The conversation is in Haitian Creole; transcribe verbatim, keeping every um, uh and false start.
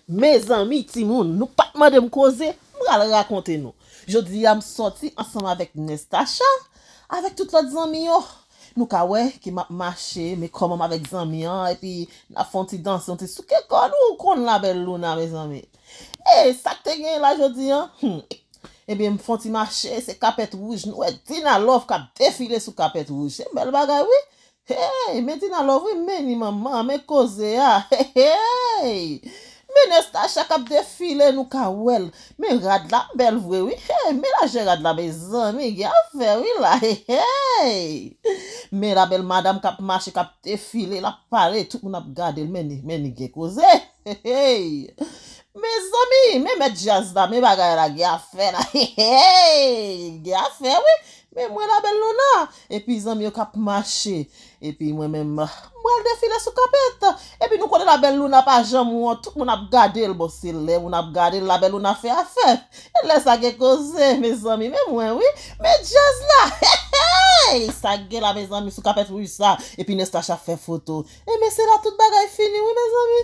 Mezanmi, timoun, nou pa t mande m koze, m pral rakonte nou. Jodi a, m sòti ansanm avèk Nestacha, avèk tout lòt zanmi yo. Nou ka wè ke m ap mache, men kòman m avèk zanmi an, epi n ap fè yon ti danse, yon ti souke kò nou, ou konn la bèl Luna, mezanmi. E sa k te genyen la jodi a? Hmm. Ebyen, m fè yon ti mache, se kapèt wouj, nou wè Dina Love k ap defile sou kapèt wouj. Se bèl bagay, wi. Hey, men Dina Love, wi, men ni manman, men koze a. Hey, hey. Men Nestacha k ap defile, nou ka wè l. Men rad la bèl vre, wi. Hey, men lajè rad la, mezanmi, gen afè, wi, la. Hey, hey. Men la bèl madanm k ap mache, k ap defile, l ap pale, tout moun ap gade l, men ni, men ni gen koze. Hey, hey. Mezanmi, men mèt djaz la, men bagay la, gen afè la. Hey, hey, gen afè, wi. Men mwen la bèl Luna. Epi zanmi yo k ap mache. Epi mwen menm, mwen al defile sou kapèt. Epi nou konnen la bèl Luna pa janm wont. Tout moun ap gade l. Bon, se lè moun ap gade l, la bèl Luna fè afè. E lè sa gen koze, mezanmi. Men mwen, wi. Men djaz la. Hey, hey! Sa k gen la, mezanmi, sou kapèt wouj sa. Epi Nestacha fè foto. E men se la tout bagay fini, wi, mezanmi.